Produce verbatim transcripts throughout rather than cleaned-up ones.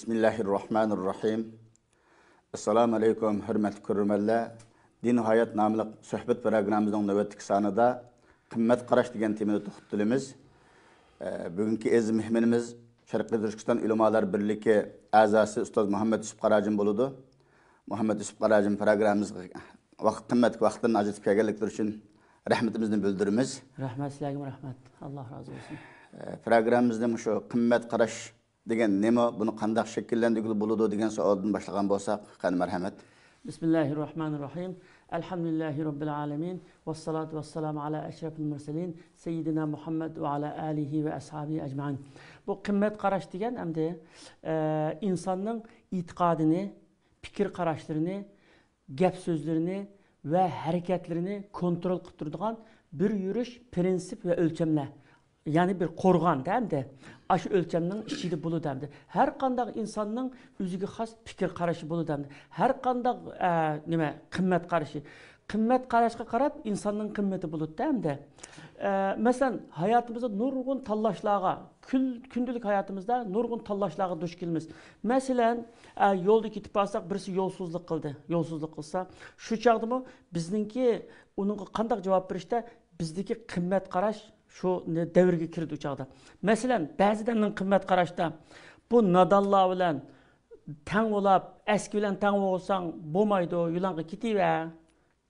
بىسمىللاھىررەھمانىررەھىم. ئەسسالامۇ ئەلەيكۇم، ھۆرمەتلىك كۆرۈرمەنلەر. دىن ھايات ناملىق سۆھبەت پروگراممىمىزنىڭ نۆۋەتتىكى سانىدا قىممەت قاراش دېگەن تېمىنى توختىلىمىز. ئە، بۈگۈنكى ئەزىز مېھمىنىمىز شەرقىي تۈركىستان ئۆلىمالار بىرلىكى ئەزاسى ئۇستاز مۇھەممەد يۈسۈپ قاراجىم بولىدۇ. مۇھەممەد يۈسۈپ قاراجىم پروگراممىمىزغا ۋاقىت، قىممەتلىك ۋاقىتلىرىنى ئاجرىتىپ كەلگەنلىكلىرى ئۈچۈن رەھمىتىمىزنى بىلدۈرىمىز. رەھمەت، سىلەرگىمۇ رەھمەت. ئاللا رازى بولسۇن. ئە، پروگراممىمىزنى مۇشۇ قىممەت قاراش دېگەن نېمە، بۇنى قانداق شەكىللەندۈرگىلى بولىدۇ دېگەن سوئالدىن باشلىغان بولساق، قېنى مەرھەمەت. بىسمىللاھىررەھمانىررەھىم. ئەلھەمدۇلىللاھى رەببىل ئالەمىن. ۋەسسالاتۇ ۋەسسالامۇ ئالا ئەشرەفىل مۇرسەلىن. سەييىدىنا مۇھەممەد ۋە ئالا ئالىھى ۋە ئەسھابىھى ئەجمەئىن. بۇ قىممەت قاراش دېگەن ئەمدى، ئە، ئىنساننىڭ ئېتىقادىنى، پىكىر قاراشلىرىنى، گەپ سۆزلىرىنى ۋە ھەرىكەتلىرىنى كونترول قىلىپ تۇرىدىغان بىر يۈرۈش پىرىنسىپ ۋە ئۆلچەملەر. يەنى بىر قورغان دەمدى. ئاشۇ ئۆلچەمنىڭ ئىچىدە بولىدۇ دەمدى. ھەر قانداق ئىنساننىڭ ئۆزىگە خاس پىكىر قارىشى بولىدۇ دەمدى. ھەر قانداق، ئە، نېمە، قىممەت قارىشى. قىممەت قاراشقا قاراپ ئىنساننىڭ قىممىتى بولىدۇ دەمدى. ئە، مەسىلەن، ھاياتىمىزدا نۇرغۇن تاللاشلارغا، كۈن-، كۈندىلىك ھاياتىمىزدا نۇرغۇن تاللاشلارغا دۇچ كېلىمىز. مەسىلەن، ئە، يولدا كېتىپ بارساق، بىرسى يولسىزلىق قىلدى. يولسىزلىق قىلسا، شۇ چاغدىمۇ بىزنىڭكى ئۇنىڭغا قانداق جاۋاب بېرىشتە بىزدىكى قىممەت قاراش شۇ نە-، دەۋرگە كىرىدۇ ئۇ چاغدا. مەسىلەن، بەزى ئادەمنىڭ قىممەت قاراشتا، بۇ نادانلار بىلەن تەڭ بولاپ، ئەسكى بىلەن تەڭ بولساڭ بولمايدۇ، يولۇڭغا كېتىۋەر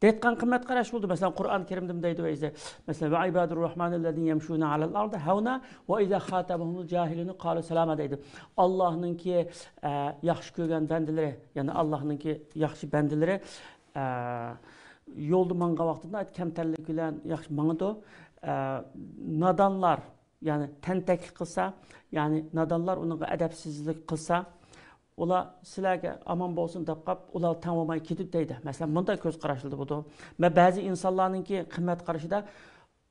دەيدىغان قىممەت قاراش بولىدۇ. مەسىلەن، قۇرئان كەرىمدىمۇ دەيدۇ، ئەيزە. مەسىلەن، «ۋە ئىبادۇر رەھمانىللەزىنە يەمشۇنە ئەلەل ئەرزى ھەۋنا ۋە ئىزا خاتەبەھۇمۇل جاھىلۇنە قالۇ سالاما» دەيدۇ. ئاللاھنىڭكى، ئە، ياخشى كۆرگەن بەندىلىرى، يەنى ئاللاھنىڭكى ياخشى بەندىلىرى، ئە، يولدا ماڭغان ۋاقتىدا كەمتەرلىك بىلەن ياخشى ماڭىدۇ. ئە، نادانلار، يەنى تەنتەكلىك قىلسا، يەنى نادانلار ئۇنىڭغا ئەدەپسىزلىك قىلسا، ئۇلار سىلەرگە ئامان بولسۇن دەپ قاپ، ئۇلار تەڭ بولماي كېتىدۇ دەيدۇ. مەسىلەن، مۇنداق كۆز قاراشلىرى بولىدۇ. مە-، بەزى ئىنسانلارنىڭكى قىممەت قارىشىدا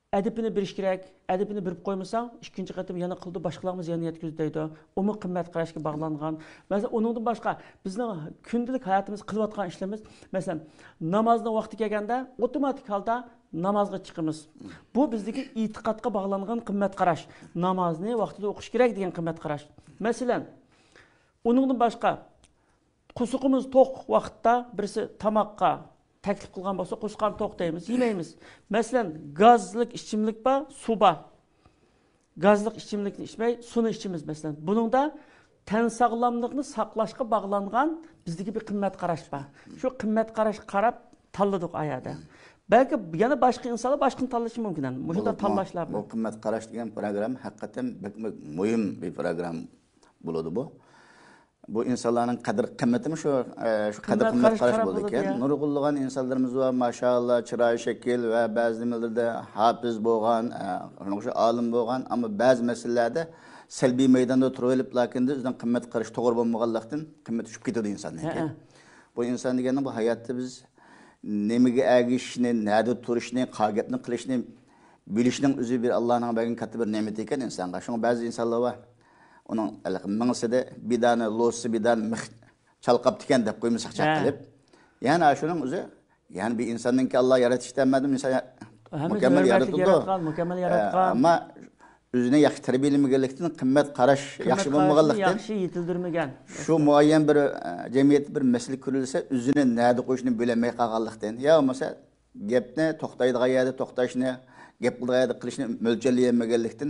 ئەدىپىنى بېرىش كېرەك، ئەدىپىنى بېرىپ قويمىساڭ، ئىككىنچى قېتىم يەنە قىلىدۇ، باشقىلارغىمۇ زىيان يەتكۈزىدۇ دەيدۇ. ئۇمۇ قىممەت قاراشقا باغلانغان. مەسىلەن، ئۇنىڭدىن باشقا بىزنىڭ كۈندىلىك ھاياتىمىزدا قىلىۋاتقان ئىشلىرىمىز، مەسىلەن، نامازنىڭ ۋاقتى كەلگەندە ئوتوماتىك ھالدا نامازغا چىقىمىز. بۇ بىزدىكى ئېتىقادقا باغلانغان قىممەت قاراش. نامازنى ۋاقتىدا ئوقۇش كېرەك دېگەن قىممەت قاراش. مەسىلەن، ئۇنىڭدىن باشقا، قورسىقىمىز توق ۋاقىتتا بىرسى تاماققا تەكلىپ قىلغان بولسا، قورسىقىم توق دەيمىز، يېمەيمىز. مەسىلەن، گازلىق ئىچىملىك بار، سۇ بار. گازلىق ئىچىملىكنى ئىچمەي، سۇنى ئىچىمىز، مەسىلەن. بۇنىڭدا تەن ساغلاملىقنى ساقلاشقا باغلانغان بىزدىكى بىر قىممەت قاراش بار. شۇ قىممەت قاراشقا قاراپ تاللىدۇق ئايەردە. بەلكى يەنە باشقا ئىنسانلار باشقىنى تاللىشى مۇمكىن. مۇشۇنداق بولۇپمۇ، تاللاشلار بۇ بار. قىممەت قاراش دېگەن پروگرامما ھەقىقەتەن بەكمۇ مۇھىم بىر پروگرامما بولىدۇ بۇ. بۇ ئىنسانلارنىڭ قەدىر قىممىتىمۇ شۇ، ئە، شۇ قەدىر قىممەت قىممەت قاراشقا قاراش قاراپ بولىدۇ بولىدۇ ئىكەن. يا. نۇرغۇنلىغان ئىنسانلىرىمىز بار، ماشائاللا، چىرايى شەكىل ۋە بەزى نېمىلىرىدە ھاپىز بولغان، ئە، شۇنىڭغا ئوخشاش ئالىم بولغان، ئەمما بەزى مەسىلىلەردە سەلبىي مەيداندا تۇرۇۋېلىپ، لېكىن ئۆزىنىڭ قىممەت قارىشى توغرا بولمىغانلىقتىن قىممىتى چۈشۈپ كېتىدۇ ئىنساننىڭكى. ھەئە. بۇ ئىنسان دېگەننىڭ بۇ ھاياتتا بىز نېمىگە ئەگىشىشنى، نەدە تۇرۇشنى، قانداق گەپنى قىلىشنى بىلىشنىڭ ئۆزى بىر ئاللانىڭ بەرگەن كاتتا بىر نېمىتى ئىكەن ئىنسانغا. شۇڭا بەزى ئىنسانلار بار، ئۇنىڭ ھېلىقى مېڭىسىدە بىر دانە لوسىسى، بىر دانە مىخ چالقاپتىكەن دەپ قويمىساق چاق قىلىپ. يەنى شۇنىڭ ئۆزى، يەنى بىر ئىنساننىڭكى ئاللا يارىتىشتا ھەممىدىن ئىنسان يا-، مۇكەممەل يارىتىلىدۇ. ياراتقان، مۇكەممەل ياراتقان. ئەمما ئۆزىنى ياخشى تەربىيەلىمىگەنلىكتىن، قىممەت قاراش ياخشى بولمىغانلىقتىن، ياخشى يېتىلدۈرمىگەن. شۇ مۇئەييەن بىر، ئە، جەمئىيەتتە بىر مەسىلە كۆرۈلسە، ئۆزىنى نەدە قويۇشنى بىلەلمەي قالغانلىقتىن، يا بولمىسا گەپنى توختايدىغان يەردە توختاشنى، گەپ قىلىدىغان يەردە قىلىشنى مۆلچەرلىيەلمىگەنلىكتىن،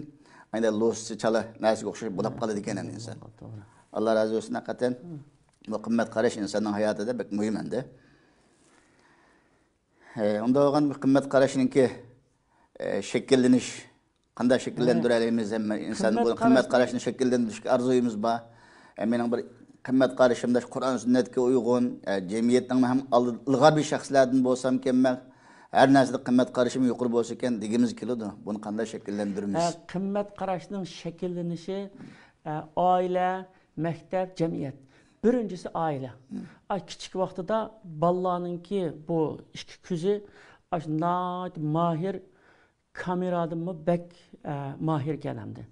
ئەنە لوسىسى چالا نەرسىگە ئوخشاش بولاپ قالىدىكەن ئەمدى ئىنسان. توغرا. ئاللا رازى بولسۇن ھەقىقەتەن. بۇ قىممەت قاراش ئىنساننىڭ ھاياتىدا بەك مۇھىم ئەمدى. ئۇنداق بولغان بۇ قىممەت قاراشنىڭكى، ئە، شەكىللىنىش، قانداق شەكىللەندۈرەلەيمىز؟ ھەممە ئىنسان بۇ قىممەت قاراشنى شەكىللەندۈرۈشكە ئارزۇيىمىز بار. ئە، مېنىڭ بىر قىممەت قارىشىمدا قۇرئان سۈننەتكە ئۇيغۇن، ئە، جەمئىيەتنىڭ ھەم ئالدى ئىلغار بىر شەخسلەردىن بولسامكەنمەن، ھەر نەرسىدە قىممەت قارىشىم يۇقىرى بولسىكەن دېگۈمىز كېلىدۇ. بۇنى قانداق شەكىللەندۈرىمىز؟ ھە، قىممەت قاراشنىڭ شەكىللىنىشى، ئە، ئائىلە، مەكتەپ، جەمئىيەت. بىرىنچىسى ئائىلە. ئا، كىچىك ۋاقتىدا بالىلارنىڭكى بۇ ئىككى كۆزى ئاشۇ ناھايىتى ماھىر، كامېرادىنمۇ بەك، ئە، ماھىر ئىكەن ئەمدى.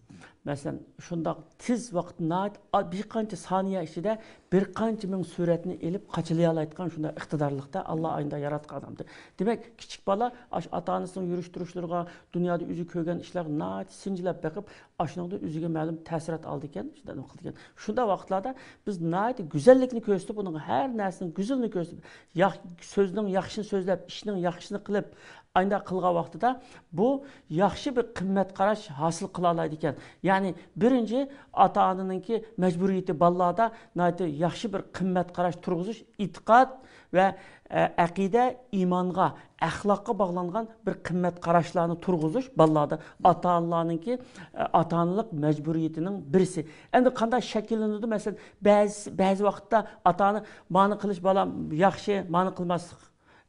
مەسىلەن، شۇنداق تېز ۋاقىت، ناھايىتى ئا-، بىر قانچە سانىيە ئىچىدە بىر قانچە مىڭ سۈرەتنى ئېلىپ قاچىلايالايدىغان شۇنداق ئىقتىدارلىقتا ئاللا ئاينىدا ياراتقان ئادەمدۇر. دېمەك، كىچىك بالا ئاشۇ ئاتا-ئانىسىنىڭ يۈرۈش-تۇرۇشلىرىغا، دۇنيادا ئۆزى كۆرگەن ئىشلارغا ناھايىتى سىنچىلەپ بېقىپ، ئاشۇنىڭدىن ئۆزىگە مەلۇم تەسىرات ئالىدىكەن، شۇنداق نېمە قىلىدىكەن. شۇنداق ۋاقىتلاردا بىز ناھايىتى گۈزەللىكنى كۆرسىتىپ، ئۇنىڭغا ھەر نەرسىنىڭ گۈزىلىنى كۆرسىتىپ، ياخ-، سۆزنىڭ ياخشىسىنى سۆزلەپ، ئىشنىڭ ياخشىسىنى قىلىپ، ئانداق قىلغان ۋاقتىدا بۇ ياخشى بىر قىممەت قاراش ھاسىل قىلالايدىكەن. يەنى بىرىنچى، ئاتا-ئانىنىڭكى مەجبۇرىيىتى بالىلاردا ناھايىتى ياخشى بىر قىممەت قاراش تۇرغۇزۇش، ئېتىقاد ۋە، ئە، ئەقىدە، ئىمانغا، ئەخلاققا باغلانغان بىر قىممەت قاراشلارنى تۇرغۇزۇش بالىلاردا ئاتا-ئانىلارنىڭكى، ئە، ئاتا-ئانىلىق مەجبۇرىيىتىنىڭ بىرسى. ئەمدى قانداق شەكىللىنىدۇ؟ مەسىلەن، بەزى، بەزى ۋاقىتتا ئاتا-ئانا مانى قىلىش بالام ياخشى، مانى قىلماسلىق،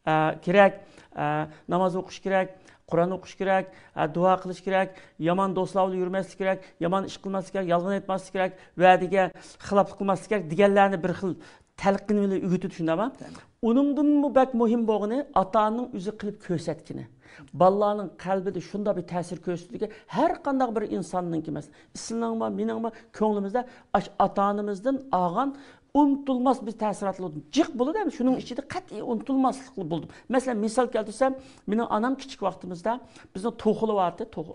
ئە، كېرەك، ئە، ناماز ئوقۇش كېرەك، قۇرئان ئوقۇش كېرەك، ئە، دۇئا قىلىش كېرەك، يامان دوستلار بىلەن يۈرمەسلىك كېرەك، يامان ئىش قىلماسلىق كېرەك، يالغان ئېيتماسلىق كېرەك، ۋەدىگە خىلاپلىق قىلماسلىق كېرەك دېگەنلەرنى بىر خىل تەلقىن بىلەن ئۆگىتىدۇ، شۇنداقمۇ؟ ئۇنىڭدىنمۇ بەك مۇھىم بولغىنى ئاتا-ئانىنىڭ ئۆزى قىلىپ كۆرسەتكىنى. بالىلارنىڭ قەلبىدە شۇنداق بىر تەسىر كۆرسىتىدۇكى، ھەر قانداق بىر ئىنساننىڭكى، مەسىلەن، سىلىنىڭمۇ، مېنىڭمۇ كۆڭلىمىزدە ئاشۇ ئاتا-ئانىمىزدىن ئالغان ئۇنتۇلماس بىر تەسىراتلار جىق بولىدۇ، ھەم شۇنىڭ ئىچىدە قەتئىي ئۇنتۇلماسلىقلا بولىدۇ. مەسىلەن، مىسال كەلتۈرسەم، مېنىڭ ئانام كىچىك ۋاقتىمىزدا بىزنىڭ توخۇلار بارتى، توخۇ.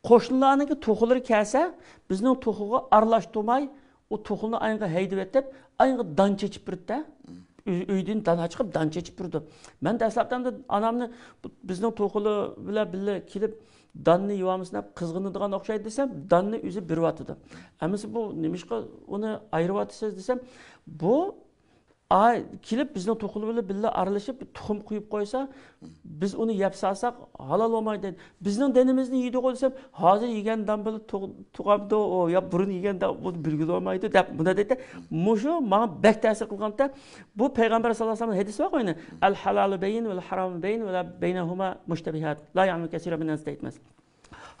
قوشنىلارنىڭكى توخۇلىرى كەلسە، بىزنىڭ توخۇغا ئارىلاشتۇرماي، ئۇ توخۇنى ئايىغىغا ھەيدىۋېتىپ، ئايىغىغا دان چېچىپ بېرىدۇ-دە. ئۆي-، ئۆيدىن دان چىقىرىپ دان چېچىپ بېرىدۇ. مەن دەسلەپتە ئەمدى ئانامنى بىزنىڭ توخۇلار بىلەن بىللە كېلىپ داننى يېۋالمىسۇن دەپ قىزغىنىدىغان ئوخشايدۇ دېسەم، داننى ئۆزى بېرىۋاتىدۇ. ئەمىسە بۇ نېمىشقا ئۇنى ئايرىۋاتىسىز دېسەم، بۇ ئاي، كېلىپ بىزنىڭ توخۇلار بىلەن بىللە ئارىلىشىپ، تۇخۇم قويۇپ قويسا، بىز ئۇنى يەپ سالساق، ھالال بولمايدۇ دەيدۇ. بىزنىڭ دىنىمىزنى يەيدىغۇ دېسەم، ھازىر يېگەن دان بىلەن تۇغ-، تۇغامدۇ، ئۇ يا بۇرۇن يېگەن دان بۇنى بىلگىلى بولمايدۇ دەپ، بۇنداق دەيدۇ. مۇشۇ ماڭا بەك تەسىر قىلغانتى. بۇ پەيغەمبەر ساللاللاھۇ ئەلەيھى ۋەسەللەم ھەدىسى بار ئەنە، «ئەل ھالالۇ بەيين ۋەل ھارامۇ بەيين ۋەلە بەينەھۇمە مۇشتەبىھات. لا يەئلەمۇ كەسىرۇ مىنەنناس» دەيدۇ.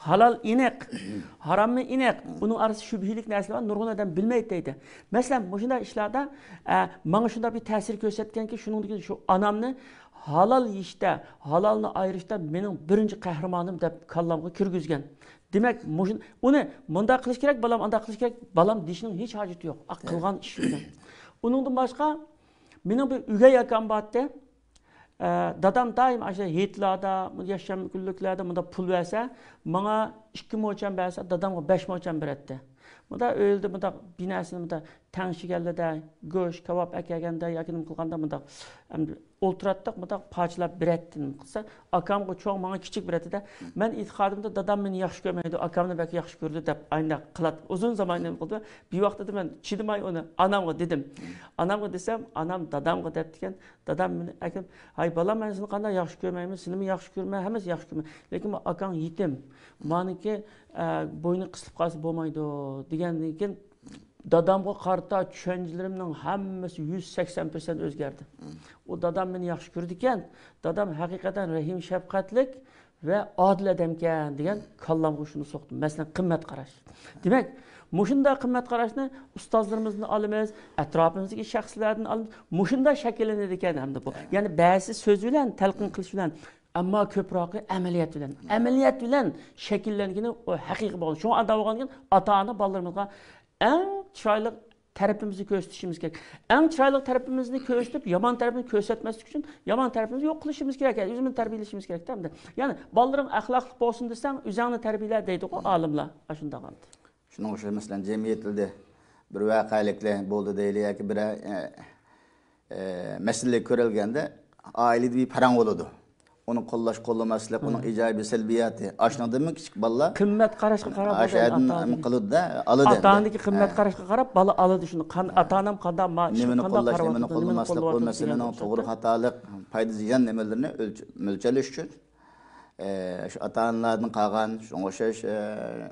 ھالال ئېنىق، ھاراممۇ ئېنىق. ئۇنىڭ ئارىسىدا شۈبھىلىك نەرسىلەر بار، نۇرغۇن ئادەم بىلمەيدۇ دەيدۇ. مەسىلەن، مۇشۇنداق ئىشلاردا، ئە، ماڭا شۇنداق بىر تەسىر كۆرسەتكەنكى، شۇنىڭدىن كېيىن شۇ ئانامنى ھالال يېيىشتە، ھالالنى ئايرىشتا مېنىڭ بىرىنچى قەھرىمانىم دەپ كاللامغا كىرگۈزگەن. دېمەك، مۇشۇ، ئۇنى مۇنداق قىلىش كېرەك، بالام، ئانداق قىلىش كېرەك، بالام دېيىشنىڭ ھېچ ھاجىتى يوق. ئا، قىلغان ئىشى بىلەن. ئۇنىڭدىن باشقا، مېنىڭ بىر ئۆگەي ئاكام بارتى. ئە، دادام دائىم ئاشۇ ھېيتلاردا، يەكشەنبە كۈنلۈكلەردە مۇنداق پۇل بەرسە، ماڭا ئىككى موچەن بەرسە، دادامغا بەش موچەن بېرەتتى. مۇنداق ئۆيدە مۇنداق بىر نەرسىنى مۇنداق تەڭشىگەنلىدە، گۆش، كاۋاپ ئەكەلگەندە ياكى نېمە قىلغاندا مۇنداق، ئەمدى ئولتۇراتتۇق، مۇنداق پارچىلاپ بېرەتتى، نېمە قىلسا، ئاكامغا چوڭ، ماڭا كىچىك بېرەتتىدە. مەن ئېتىقادىمدا دادام مېنى ياخشى كۆرمەيدۇ، ئاكامنى بەك ياخشى كۆرىدۇ دەپ ئاينداق قىلاتتى. ئۇزۇن زامان نېمە قىلدى؟ بىر ۋاقىتتا مەن چىدىماي ئۇنى ئانامغا دېدىم. ئانامغا دېسەم، ئانام دادامغا دەپتىكەن. دادام مېنى ئەكىرىپ، «ھاي بالام، مەن سېنى قانداق ياخشى كۆرمەيمەن، سېنىمۇ ياخشى كۆرىمەن، ھەممىسى ياخشى كۆرىمەن. لېكىن بۇ ئاكاڭ يېتىم. مانىكى، ئە، بوينى قىسىلىپ قالسا بولمايدۇ» دېگەندىن كېيىن، دادامغا قارىتا چۈشەنچىلىرىمنىڭ ھەممىسى يۈز سەكسەن پىرسەنت ئۆزگەردى. ئۇ دادام مېنى ياخشى كۆرىدىكەن، دادام ھەقىقەتەن رەھىم، شەپقەتلىك ۋە ئادىل ئادەمكەن دېگەن كاللامغا شۇنى سوقتۇم. مەسىلەن، قىممەت قاراش. دېمەك، مۇشۇنداق قىممەت قاراشنى ئۇستازلىرىمىزدىن ئالىمىز، ئەتراپىمىزدىكى شەخسلەردىن ئالىمىز. مۇشۇنداق شەكىللىنىدىكەن ئەمدى بۇ. يەنى بەزىسى سۆز بىلەن، تەلقىن قىلىش بىلەن، ئەمما كۆپرەكى ئەمەلىيەت بىلەن. ئەمەلىيەت بىلەن شەكىللەنگىنى ئۇ ھەقىقىي بولغان. شۇڭا ئانداق بولغاندىن كېيىن ئاتا-ئانا بالىلىرىمىزغا ئەڭ چىرايلىق تەرىپىمىزنى كۆرسىتىشىمىز كېرەك. ئەڭ چىرايلىق تەرىپىمىزنى كۆرسىتىپ، يامان تەرىپىنى كۆرسەتمەسلىك ئۈچۈن يامان تەرىپىمىزنى يوق قىلىشىمىز كېرەك. ئۆزىمىزنى تەربىيەلىشىمىز كېرەك. يەنى بالىلىرىڭ ئەخلاقلىق بولسۇن دېسەڭ، ئۆزۈڭنى تەربىيەلە دەيدىغۇ ئالىملار. ئاشۇنداق. شۇنىڭغا ئوخشاش، مەسىلەن، جەمئىيەتلەردە بىر ۋەقەلىكلەر بولدى دەيلى ياكى بىرەر، ئە، ئە، مەسىلىلەر كۆرۈلگەندە، ئائىلىدە بىر پاراڭ بولىدۇ. ئۇنى قوللاش، قوللىماسلىق، ئۇنىڭ ئىجابىي، سەلبىياتى. ئاشۇنىڭدىنمۇ كىچىك بالىلار قىممەت قاراشقا قاراپ، ئاشۇ يەردىن قىلىدۇ-دە، ئالىدۇ ئەمدى. ئاتا-ئانىدىكى قىممەت قاراشقا قاراپ بالا ئالىدۇ شۇنى. قان-، ئاتا-ئانام قانداق، ما-، نېمىنى قانداق قوللاش، نېمىنى قوللىماسلىق، بۇ مەسىلىنىڭ توغرا، خاتالىق، پايدا، زىيان نېمىلىرىنى ئۆلچ-، مۆلچەرلەش ئۈچۈن، ئە، شۇ ئاتا-ئانىلاردىن قالغان، شۇنىڭغا ئوخشاش، ئە،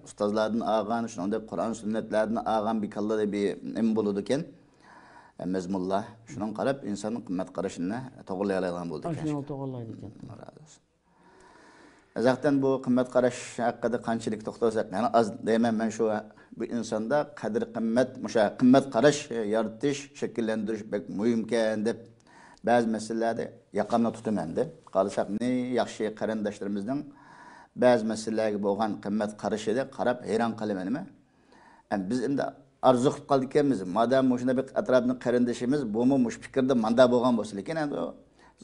ئۇستازلاردىن ئالغان، شۇنىڭدەك قۇرئان سۈننەتلەردىن ئالغان بىر كاللىدا بىر نېمە بولىدىكەن، ئە، مەزمۇنلار. شۇنىڭغا قاراپ ئىنساننىڭ قىممەت قارىشىنى توغرىلايالىغان بولىدىكەن. شۇنى توغرىلايدىكەن. رازى بولسۇن. زاتەن بۇ قىممەت قاراش ھەققىدە قانچىلىك توختالساق، يەنە ئاز دەيمەن. مەن شۇ بۇ ئىنساندا قەدىر-قىممەت، مۇشۇ قىممەت قاراش يارىتىش، شەكىللەندۈرۈش بەك مۇھىمكەن دەپ بەزى مەسىلىلەردە ياقامنى تۇتىمەن دەپ قالساق، نى ياخشى قېرىنداشلىرىمىزنىڭ بەزى مەسىلىلەرگە بولغان قىممەت قارىشىغا قاراپ ھەيران قالىمەن نېمە. ئەم، بىز ئەمدى ئارزۇ قىلىپ قالىدىكەنمىز، مادام مۇشۇنداق بىر ئەتراپنىڭ قېرىندىشىمىز بۇمۇ مۇشۇ پىكىردە ماندا بولغان بولسا، لېكىن ئەمدى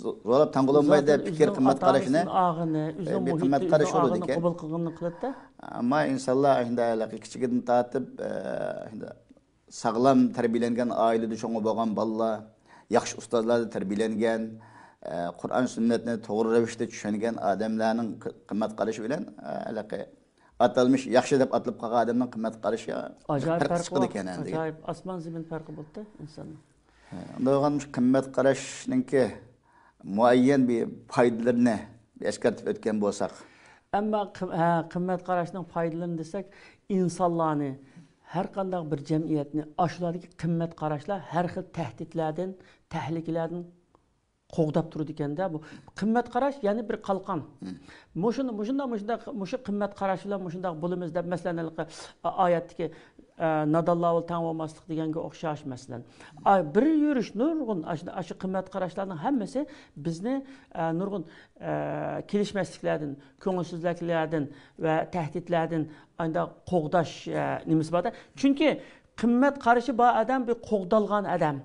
زو-، زوراپ تاڭغۇلانمايدۇ پىكىر، قىممەت قارىشنى. ئاغىنى، ئە، ئۆزىنىڭ بىر مۇھىتى، قىممەت قارىشى بولىدىكەن. قوبۇل قىلغىنىنى قىلىدىكەن. ئەمما ئىنسانلار شۇنداق ھېلىقى كىچىكىدىن تارتىپ، ئە، شۇنداق ساغلام تەربىيەلەنگەن ئائىلىدە چوڭ بولغان بالىلار، ياخشى ئۇستازلاردا تەربىيەلەنگەن، ئە، قۇرئان سۈننەتنى توغرا رەۋىشتە چۈشەنگەن ئادەملەرنىڭ قى-، قىممەت قارىشى بىلەن، ئە، ھېلىقى ئاتالمىش ياخشى دەپ ئاتىلىپ قالغان ئادەمنىڭ قىممەت قارىشى ئاجايىپ پەرق چىقىدىكەن ئەمدى. ئاجايىپ ئاسمان زېمىن پەرقى بولدى ئىنساننىڭ. ئۇنداق بولغان مۇشۇ قىممەت قاراشنىڭكى مۇئەييەن بىر پايدىلىرىنى بىر ئەسكەرتىپ ئۆتكەن بولساق. ئەمما قىم-، ھە، قىممەت قاراشنىڭ پايدىلىرىنى دېسەك، ئىنسانلارنى ھەر قانداق بىر جەمئىيەتنى ئاشۇلاردىكى قىممەت قاراشلار ھەر خىل تەھدىتلەردىن، تەھلىكىلەردىن قوغداپ تۇرىدىكەن-دە بۇ. قىممەت قاراش، يەنى بىر قالقان. مم. مۇشۇ، مۇشۇنداق، مۇشۇنداق، مۇشۇ قىممەت قاراش بىلەن مۇشۇنداق بولىمىز دەپ، مەسىلەن، ھېلىقى ئايەتتىكى، ئە، نادانلار بىلەن تەڭ بولماسلىق دېگەنگە ئوخشاش، مەسىلەن. ئا، بىر يۈرۈش نۇرغۇن ئاشۇ، ئاشۇ قىممەت قاراشلارنىڭ ھەممىسى بىزنى، ئە، نۇرغۇن، ئە، كېلىشمەسلىكلەردىن، كۆڭۈلسىزلىكلەردىن ۋە تەھدىتلەردىن ئانداق قوغداش، ئە، نېمىسى بار-دە. چۈنكى قىممەت قارىشى بار ئادەم بىر قوغدالغان ئادەم.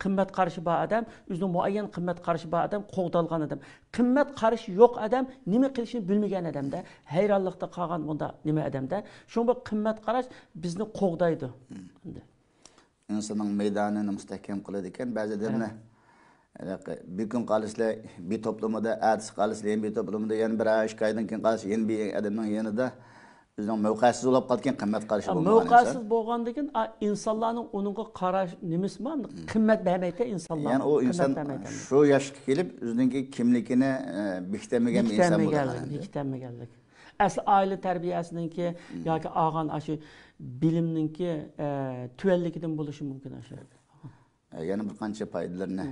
قىممەت قارىشى بار ئادەم، ئۆزىنىڭ مۇئەييەن قىممەت قارىشى بار ئادەم، قوغدالغان ئادەم. قىممەت قارىشى يوق ئادەم نېمە قىلىشنى بىلمىگەن ئادەم-دە، ھەيرانلىقتا قالغان بۇنداق نېمە ئادەم-دە. شۇڭا بۇ قىممەت قاراش بىزنى قوغدايدۇ. ئىنساننىڭ مەيدانىنى مۇستەھكەم قىلىدىكەن. بەزى ئادەملەر، ھېلىقى، بۈگۈن قالىسىلەر بىر توپلىمىدا، ئەتىسى قالىسىلەر يەنە بىر توپلىمىدا، يەنە بىر ئىككى ئايدىن كېيىن قالىسىلەر يەنە بىر ئادەمنىڭ يېنىدا. ئۆزىنىڭ مەۋقەسىز بولۇپ قالىدىكەن، قىممەت قارىشى بولمىغان ئىنسان. مەۋقەسىز بولغاندىكىن، ئا، ئىنسانلارنىڭ ئۇنىڭغا قاراش نېمىسىمۇ، قىممەت بەرمەيدىكەن ئىنسانلار. يەنى ئۇ ئىنسان شۇ ياشقا كېلىپ ئۆزىنىڭكى كىملىكىنى، ئە، بېكىتەلمىگەن بىر ئىنسان بولىدىكەن. بېكىتەلمىگەنلىك، بېكىتەلمىگەنلىك. ئەسلى ئائىلە تەربىيەسىنىڭكى ياكى ئالغان ئاشۇ بىلىمنىڭكى، ئە، تۆۋەنلىكىدىن بولۇشى مۇمكىن ئاشۇ. يەنە بىر قانچە پايدىلىرىنى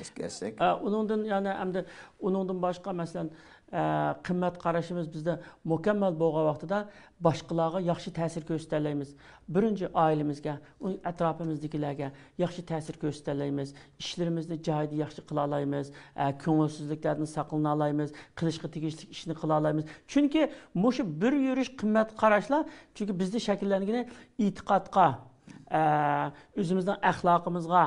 ئەسكەرسەك. ئە، ئۇنىڭدىن يەنە ئەمدى ئۇنىڭدىن باشقا، مەسىلەن، ئە، قىممەت قارىشىمىز بىزدە مۇكەممەل بولغان ۋاقتىدا باشقىلارغا ياخشى تەسىر كۆرسىتەلەيمىز. بىرىنچى، ئائىلىمىزگە، ئۇ ئەتراپىمىزدىكىلەرگە ياخشى تەسىر كۆرسىتەلەيمىز. ئىشلىرىمىزنى جايىدا ياخشى قىلالايمىز. ئە، كۆڭۈلسىزلىكلەردىن ساقلىنالايمىز. قىلىشقا تېگىشلىك ئىشنى قىلالايمىز. چۈنكى مۇشۇ بىر يۈرۈش قىممەت قاراشلار، چۈنكى بىزدە شەكىللەنگىنى ئېتىقادقا، ئە، ئۆزىمىزنىڭ ئەخلاقىمىزغا،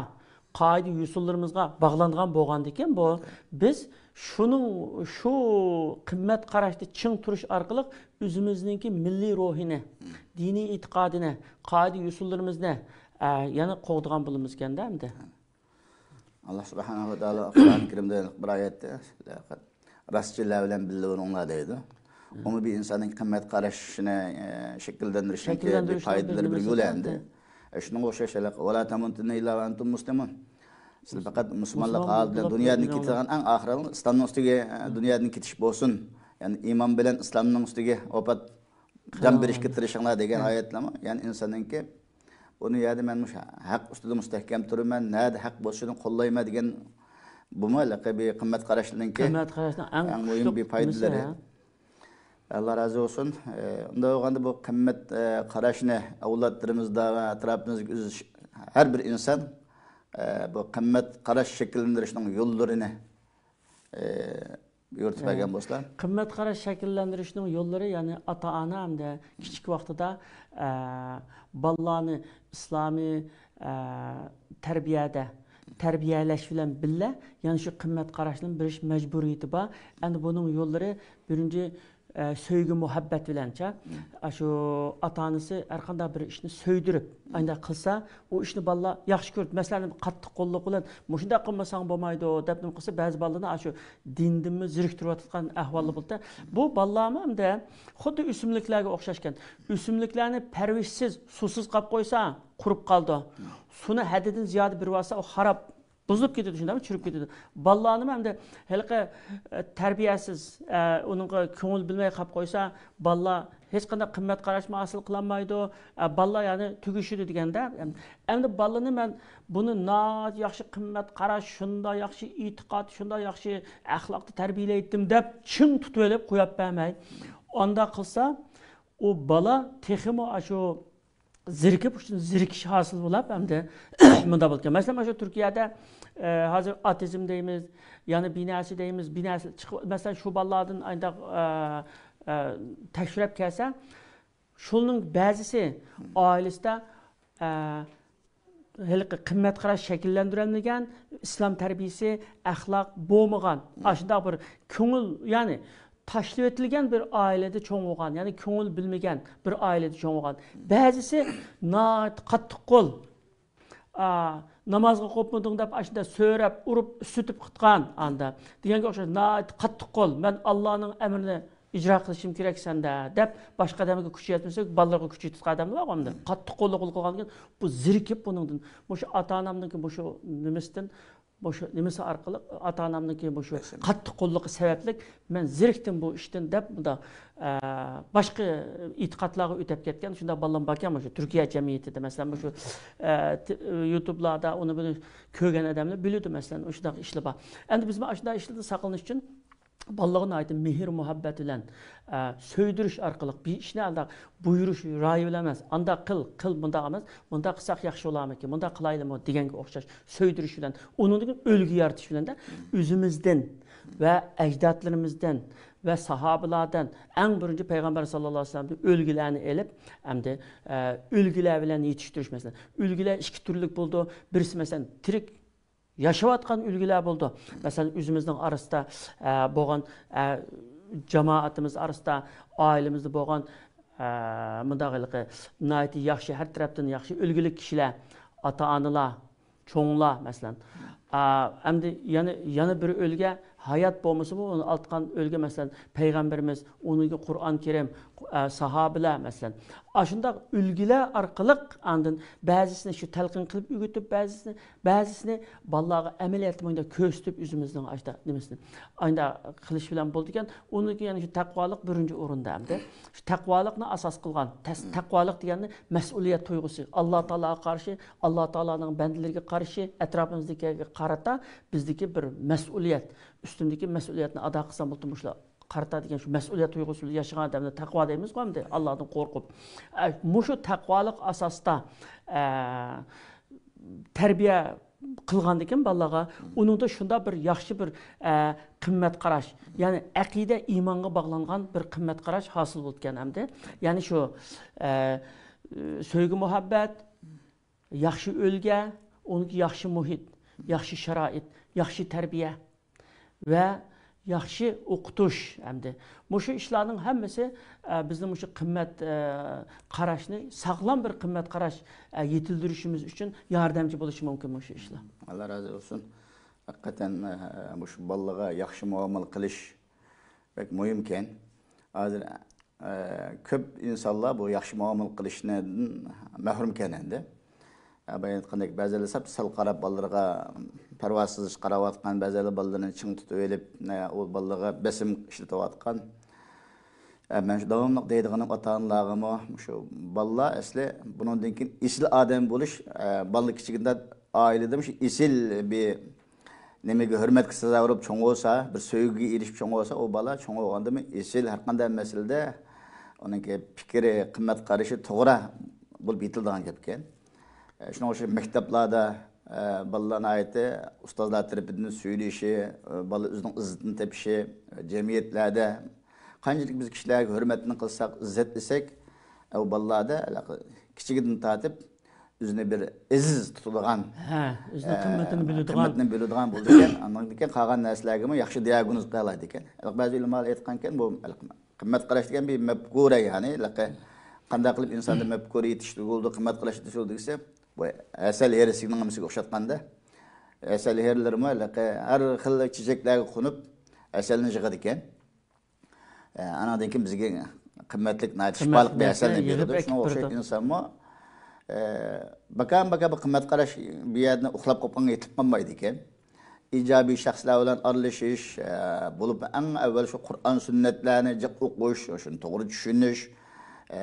قائىدە-يوسۇنلىرىمىزغا باغلانغان بولغاندىكىن بۇ، بىز شۇنىڭ، شۇ قىممەت قاراشتا چىڭ تۇرۇش ئارقىلىق ئۆزىمىزنىڭكى مىللىي روھىنى، دىنىي ئېتىقادىنى، قائىدە-يوسۇنلىرىمىزنى، ئە، يەنە قوغدىغان بولىمىزكەن-دە ئەمدى. ئاللا سۇبھانەھۇ ۋە تائالا قۇرئان كەرىمدە بىر ئايەتتە، راستچىللار بىلەن بىللە بولۇڭلار دەيدۇ. ئۇمۇ بىر ئىنساننىڭ قىممەت قارىشىنى، ئە، شەكىللەندۈرۈشنىڭكى بىر پايدىلىرى، بىر يولى ئەمدى. ئە، شۇنىڭغا ئوخشاش ھېلىقى، ۋەلا تەمۇتۇننە ئىللا ۋە ئەنتۇم مۇسلىمۇن. سىز پەقەت مۇسۇلمانلىق ھالى بىلەن دۇنيادىن كېتىدىغان ئەڭ ئاخىرى ئىسلامنىڭ ئۈستىگە، ئە، دۇنيادىن كېتىش بولسۇن. يەنى ئىمان بىلەن ئىسلامنىڭ ئۈستىگە ئوپات جان بېرىشكە تىرىشىڭلار دېگەن ئايەتلەرمۇ، يەنى ئىنساننىڭكى بۇنى يەردە مەن مۇشۇ ھەق ئۈستىدە مۇستەھكەم تۇرىمەن، نەدە ھەق بولسا شۇنى قوللايمەن دېگەن، بۇمۇ ھېلىقى بىر قىممەت قاراشنىڭكى قىممەت قاراشنىڭ ئەڭ، ئەڭ مۇھىم بىر پايدىلىرى. ئاللا رازى بولسۇن. ئە، ئۇنداق بولغاندا بۇ قىممەت، ئە، قاراشنى ئەۋلادلىرىمىزدا ۋە ئەتراپىمىزدىكى ئۆز-، ھەر بىر ئىنسان، ئە، بۇ قىممەت قاراش شەكىللەندۈرۈشنىڭ يوللىرىنى، ئە، يورۇتۇپ بەرگەن بولسىلا. قىممەت قاراش شەكىللەندۈرۈشنىڭ يوللىرى، يەنى ئاتا-ئانا ھەمدە كىچىك ۋاقتىدا، ئە، بالىلارنى ئىسلامىي، ئە، تەربىيەدە، تەربىيەلەش بىلەن بىللە، يەنە شۇ قىممەت قاراشنى بېرىش مەجبۇرىيىتى بار. ئەمدى بۇنىڭ يوللىرى بىرىنچى، ئە، سۆيگۈ، مۇھەببەت بىلەنچە، ئاشۇ ئاتا-ئانىسى ھەرقانداق بىر ئىشنى سۆيدۈرۈپ، ئانداق قىلسا، ئۇ ئىشنى بالىلار ياخشى كۆرىدۇ. مەسىلەن، قاتتىق قوللۇق بىلەن، «مۇشۇنداق قىلمىساڭ بولمايدۇ» دەپ نېمە قىلسا، بەزى بالىلارنى ئاشۇ دىندىنمۇ زېرىكتۈرۈۋاتىدىغان ئەھۋاللار بولىدۇ. بۇ بالىلارمۇ ئەمدى خۇددى ئۆسۈملۈكلەرگە ئوخشاشكەن. ئۆسۈملۈكلەرنى پەرۋىشسىز، سۇسىز قاپ قويسا، قۇرۇپ قالىدۇ. سۇنى ھەددىدىن زىيادە بېرىۋالسا، ئۇ خاراب، بۇزۇلۇپ كېتىدۇ، شۇنداقمۇ؟ چۈرۈپ كېتىدۇ. بالىلارنىمۇ ئەمدى ھېلىقى، ئە، تەربىيەسىز، ئە، ئۇنىڭغا كۆڭۈل بۆلمەي قاپ قويسا، بالىلار ھېچقانداق قىممەت قاراشمۇ ھاسىل قىلالمايدۇ. ئە، بالىلار يەنى تۈگىشىدۇ دېگەندە، ئەمدى بالىنى مەن بۇنى ناھايىتى ياخشى قىممەت قاراش، شۇنداق ياخشى ئېتىقاد، شۇنداق ياخشى ئەخلاقتا تەربىيەلەيتتىم دەپ چىڭ تۇتۇۋېلىپ قويۇپ بەرمەي، ئانداق قىلسا، ئۇ بالا تېخىمۇ ئاشۇ زېرىكىپ، ئۇشتىن زېرىكىش ھاسىل بولۇپ، ئەمدى مۇنداق بولىدىكەن. مەسىلەن، مانا شۇ تۈركىيەدە، ئە، ھازىر ئاتېزم دەيمىز، يەنە بىر نەرسە دەيمىز، بىر نەرسە چىقىپ، مەسىلەن، شۇ بالىلاردىن ئانداق، ئە، ئە، تەكشۈرۈپ كەلسە، شۇنىڭ بەزىسى ئائىلىسىدە، ئە، ھېلىقى قىممەت قاراش شەكىللەندۈرەلمىگەن، ئىسلام تەربىيىسى، ئەخلاق بولمىغان، ئاشۇنداق بىر كۆڭۈل، يەنى تاشلىۋېتىلگەن بىر ئائىلىدە چوڭ بولغان، يەنى كۆڭۈل بۆلمىگەن بىر ئائىلىدە چوڭ بولغان. بەزىسى ناھايىتى قاتتىق قول، ئا، نامازغا قوپمىدىڭ دەپ، ئاشۇنداق سۆرەپ، ئۇرۇپ، ئۈسسىتىپ قىتقان، ئاندا دېگەنگە ئوخشاش، ناھايىتى قاتتىق قول، مەن ئاللانىڭ ئەمرىنى ئىجرا قىلىشىم كېرەك سەندە دەپ، باشقا ئادەمگە كۈچى يەتمىسە، بالىلىرىغا كۈچى يېتىدىغان ئادەملەر بار ئەمدى. قاتتىق قوللۇق قىلغاندىن كېيىن، بۇ زېرىكىپ بۇنىڭدىن، مۇشۇ ئاتا-ئانامنىڭكى مۇشۇ نېمىسىدىن، مۇشۇ نېمىسى ئارقىلىق، ئاتا-ئانامنىڭكى مۇشۇ قاتتىق قوللۇقى سەۋەبلىك مەن زېرىكتىم بۇ ئىشتىن دەپ، مۇنداق، ئە، باشقا ئېتىقادلارغا ئۆتۈپ كەتكەن شۇنداق بالام باركەن، مۇشۇ تۈركىيە جەمئىيىتىدە، مەسىلەن، مۇشۇ، ئە، ت-، يۇتۇبلاردا ئۇنى بۇنى كۆرگەن ئادەملەر بىلىدۇ، مەسىلەن، شۇنداق ئىشلار بار. ئەمدى بىز مانا شۇنداق ئىشلاردىن ساقلىنىش ئۈچۈن بالىغا ناھايىتى مېھىر-مۇھەببەت بىلەن، ئە، سۆيدۈرۈش ئارقىلىق بىر ئىشنى ئانداق بۇيرۇش رايى بىلەن ئەمەس، ئانداق قىل، قىل، مۇنداق ئەمەس، مۇنداق قىلساق ياخشى بولارمىكىن، مۇنداق قىلايلىمۇ دېگەنگە ئوخشاش سۆيدۈرۈش بىلەن، ئۇنىڭدىن كېيىن ئۈلگە يارىتىش بىلەن ئۆزىمىزدىن ۋە ئەجدادلىرىمىزدىن ۋە ساھابىلاردىن، ئەڭ بىرىنچى پەيغەمبەر ساللاللاھۇ ئەلەيھى ۋەسەللەمدىن ئۈلگىلەرنى ئېلىپ، ئەمدى، ئە، ئۈلگىلەر بىلەن يېتىشتۈرۈش مەسىلەن. ئۈلگىلەر ئىككى تۈرلۈك بولىدۇ. بىرسى مەسىلەن تىرىك ياشاۋاتقان ئۈلگىلەر بولىدۇ. مەسىلەن، ئۆزىمىزنىڭ ئارىسىدا، ئە، بولغان، ئە، جامائىتىمىز ئارىسىدا، ئائىلىمىزدە بولغان، ئە، مۇنداق ھېلىقى ناھايىتى ياخشى، ھەر تەرەپتىن ياخشى ئۈلگىلىك كىشىلەر، ئاتا-ئانىلار، چوڭلار، مەسىلەن. ئە، ئەمدى يەنە، يەنە بىر ئۈلگە ھايات بولمىسىمۇ، ئۇنى ئالتقان ئۈلگە، مەسىلەن، پەيغەمبىرىمىز، ئۇنىڭ قۇرئان كەرىم، ئە، ساھابىلەر، مەسىلەن. ئاشۇنداق ئۈلگىلەر ئارقىلىق ئاندىن بەزىسىنى شۇ تەلقىن قىلىپ ئۆگىتىپ، بەزىسىنى بەزىسىنى بالىلارغا ئەمەلىيەتتە مۇنداق كۆرسىتىپ، ئۆزىمىزنىڭ ئاشۇنداق نېمىسىنى، ئانداق قىلىش بىلەن بولىدىكەن. ئۇنىڭدىن كېيىن يەنە شۇ تەقۋالىق بىرىنچى ئورۇندا ئەمدى. شۇ تەقۋالىقنى ئاساس قىلغان، تەس-، تەقۋالىق دېگەننى مەسئۇلىيەت تۇيغۇسى، ئاللا تائالاغا قارشى، ئاللا تائالانىڭ بەندىلىرىگە قارشى، ئەتراپىمىزدىكىگە قارىتا بىزدىكى بىر مەسئۇلىيەت، ئۈستۈمدىكى مەسئۇلىيەتنى ئادا قىلسام بولدى مۇشۇلار. قارىتا دېگەن شۇ مەسئۇلىيەت تۇيغۇسى بىلەن ياشىغان ئادەمنى تەقۋا دەيمىزغۇ ئەمدى، ئاللادىن قورقۇپ. ئە، مۇشۇ تەقۋالىق ئاساستا، ئە، تەربىيە قىلغاندىكىن بالىلارغا، ئۇنىڭدا شۇنداق بىر ياخشى بىر، ئە، قىممەت قاراش، يەنى ئەقىدە، ئىمانغا باغلانغان بىر قىممەت قاراش ھاسىل بولىدىكەن ئەمدى. يەنى شۇ، ئە، سۆيگۈ، مۇھەببەت، ياخشى ئۈلگە، ئۇنىڭ ياخشى مۇھىت، ياخشى شارائىت، ياخشى تەربىيە ۋە ياخشى ئوقۇتۇش ئەمدى. مۇشۇ ئىشلارنىڭ ھەممىسى، ئە، بىزنىڭ مۇشۇ قىممەت، ئە، قاراشنى، ساغلام بىر قىممەت قاراش، ئە، يېتىلدۈرۈشىمىز ئۈچۈن ياردەمچى بولۇشى مۇمكىن مۇشۇ ئىشلار. ئاللا رازى بولسۇن. ھەقىقەتەن، ئە، مۇشۇ بالىلارغا ياخشى مۇئامىلە قىلىش بەك مۇھىمكەن. ھازىر، ئە، كۆپ ئىنسانلار بۇ ياخشى مۇئامىلە قىلىشنىڭ مەھرۇمكەن ئەمدى. ئە، بايا ئېيتقاندەك، بەزىلەر سەل قاراپ بالىلىرىغا پەرۋاسىز قاراۋاتقان، بەزىلەر بالىلىرىنى چىڭ تۇتۇۋېلىپ، ئە، ئۇ بالىلارغا بېسىم ئىشلىتىۋاتقان. ئە، مەن شۇ داۋاملىق دەيدىغىنىم ئاتا-ئانىلارغىمۇ، مۇشۇ بالىلار ئەسلى بۇنىڭدىن كېيىن ئېسىل ئادەم بولۇش، ئە، بالىلار كىچىكىدە ئائىلىدە مۇشۇ ئېسىل بىر نېمىگە، ھۆرمەتكە سازاۋەر بولۇپ چوڭ بولسا، بىر سۆيگۈگە ئېرىشىپ چوڭ بولسا، ئۇ بالا چوڭ بولغاندىمۇ ئېسىل، ھەر قانداق مەسىلىدە ئۇنىڭكى پىكرى، قىممەت قارىشى توغرا بولۇپ يېتىلىدىغان گەپكەن. ئە، شۇنىڭ ئۈچۈن مەكتەپلەردە، ئە، بالىلار ناھايىتى ئۇستازلار تەرىپىدىن سۆيۈلۈشى، ئە، بالا ئۆزىنىڭ ئىززىتىنى تېپىشى، ئە، جەمئىيەتلەردە قانچىلىك بىز كىشىلەرگە ھۆرمەتنى قىلساق، ئىززەت ئېسەك، ئە، ئۇ بالىلاردا ھېلىقى كىچىكىدىن تارتىپ ئۆزىنى بىر ئەزىز تۇتىدىغان، ھە، ئۆزىنىڭ ئە، قىممىتىنى بىلىدىغان. قىممىتىنى بىلىدىغان بولىدىكەن. ئاندىن كېيىن قالغان نەرسىلەرگىمۇ ياخشى دىئاگنوز قىلالايدىكەن. بەزى ئۆلىمالار ئېيتقانكەن، بۇ قىممەت قاراش دېگەن بىر مەپكۇرە، يەنى، ھېلىقى قانداق قىلىپ ئىنساندا مەپكۇرە يېتىشتۈرگىلى بولىدۇ، قىممەت قاراش يېتىشتۈرگىلى بولىدۇ دېسە، بۇ ھەسەل ھېرىسىنىڭ نېمىسىگە ئوخشاتقاندا، ھەسەل ھېرىلىرىمۇ ھېلىقى ھەر خىل چېچەكلەرگە قونۇپ، ھەسەلنى يىغىدىكەن. ئە، ئانىڭدىن كېيىن بىزگە قىممەتلىك، ناھايىتى شىپالىق بىر ھەسەلنى بېرىدۇ. شۇنىڭغا ئوخشاش ئىنسانمۇ، ئە، باكام باكا بىر قىممەت قاراش بىر يەردىن ئۇخلاپ قوپقانغا يېتىپ قالمايدىكەن. ئىجابىي شەخسلەر بىلەن ئارىلىشىش، ئە، بولۇپ ئەڭ ئەۋۋەل شۇ قۇرئان سۈننەتلەرنى جىق ئوقۇش، شۇنى توغرا چۈشىنىش، ئە،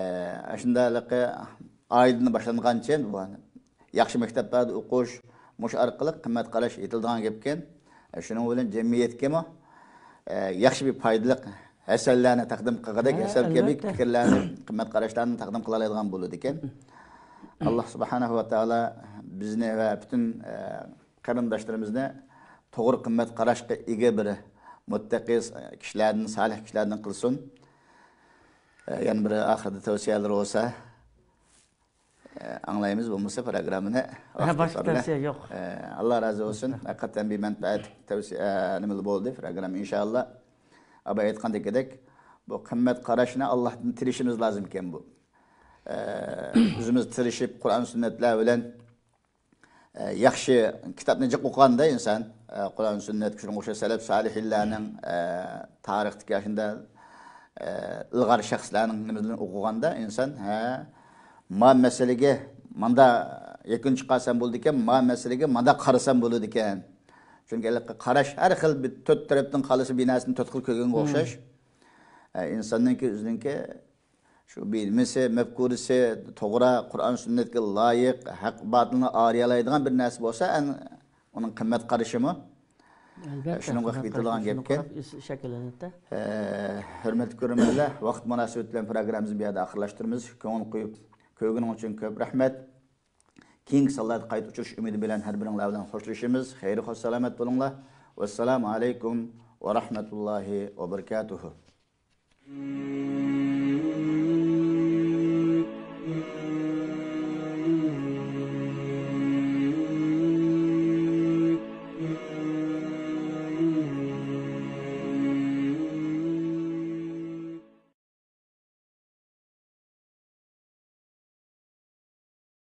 ئاشۇنداقلىقى ئائىلىدىن باشلانغانچە بۇ ياخشى مەكتەپلەردە ئوقۇش، مۇشۇ ئارقىلىق قىممەت قاراش يېتىلىدىغان گەپكەن. شۇنىڭ بىلەن جەمئىيەتكىمۇ، ئە، ياخشى بىر پايدىلىق ھەسەللەرنى تەقدىم قىلغۇدەك، ھە، ھەسەل كەبى ئەلۋەتتە. پىكىرلەرنى، قىممەت قاراشلارنى تەقدىم قىلالايدىغان بولىدىكەن. ئاللا سۇبھانەھۇ ۋە تائالا بىزنى ۋە پۈتۈن، ئە، قېرىنداشلىرىمىزنى توغرا قىممەت قاراشقا ئىگە بىر مۇتتەقى كىشىلەردىن، سالىھ كىشىلەردىن قىلسۇن. يەنە بىر ئاخىرىدا تەۋسىيەلىرى بولسا، ئاڭلايمىز، بولمىسا پروگراممىنى ھە، باشقا تەۋسىيە يوق. ئاللا رازى بولسۇن. ھەقىقەتەن بىمەنپەئەت تەۋسىيە، نېمىلا بولدى پروگرامما، ئىنشائاللا. ئاباي ئېيتقاندىكىدەك، بۇ قىممەت قاراشنى ئاللاھتىن تىلىشىمىز لازىمكەن بۇ. ئۆزىمىز تىرىشىپ، قۇرئان سۈننەتلەر بىلەن ئە، ياخشى كىتابنى جىق ئوقۇغاندا ئىنسان، ئە، قۇرئان، سۈننەت، شۇنىڭغا ئوخشاش سەلەپ سالىھىنلارنىڭ، ئە، تارىختىكى ئاشۇنداق، ئە، ئىلغار شەخسلەرنىڭ نېمىلىرىنى ئوقۇغاندا ئىنسان، ھە، ما مەسىلىگە ماندا يەكۈن چىقارسام بولىدىكەن، ما مەسىلىگە ماندا قارىسام بولىدىكەن. چۈنكى ھېلىقى قاراش ھەر خىل بىر تۆت تەرەپتىن قارىسا بىر نەرسىنى تۆت خىل كۆرگەنگە ئوخشاش. ئە، ئىنساننىڭكى ئۆزىنىڭكى شۇ بىلمىسى، مەپكۇرىسى توغرا، قۇرئان سۈننەتكە لايىق، ھەق باتىلنى ئايرىيالايدىغان بىر نەرسە بولسا، ئەن-، ئۇنىڭ قىممەت قارىشىمۇ ئەلۋەتتە، شۇنىڭغا قىممەت قېتىدىغان قارىشى شۇنى گەپكەن. قاراپ ئىس-، شەكىللىنىدۇ. ئە، ھۆرمەتلىك كۆرۈرمەنلەر، ۋاقىت مۇناسىۋىتى بىلەن پروگراممىمىزنى بۇ يەردە ئاخىرلاشتۇرىمىز. كۆڭۈل قويۇپ كۆرگىنىڭ ئۈچۈن كۆپ رەھمەت. كېيىنكى سانلاردا قايتا ئۇچرىشىش ئۈمىدى بىلەن ھەر بىرىڭلار بىلەن خوشلىشىمىز. خەير خوش سالامەت بولۇڭلار. ۋەسسالامۇ ئەلەيكۇم ۋە رەھمەتۇللاھى ۋە بەرىكاتۇھۇ.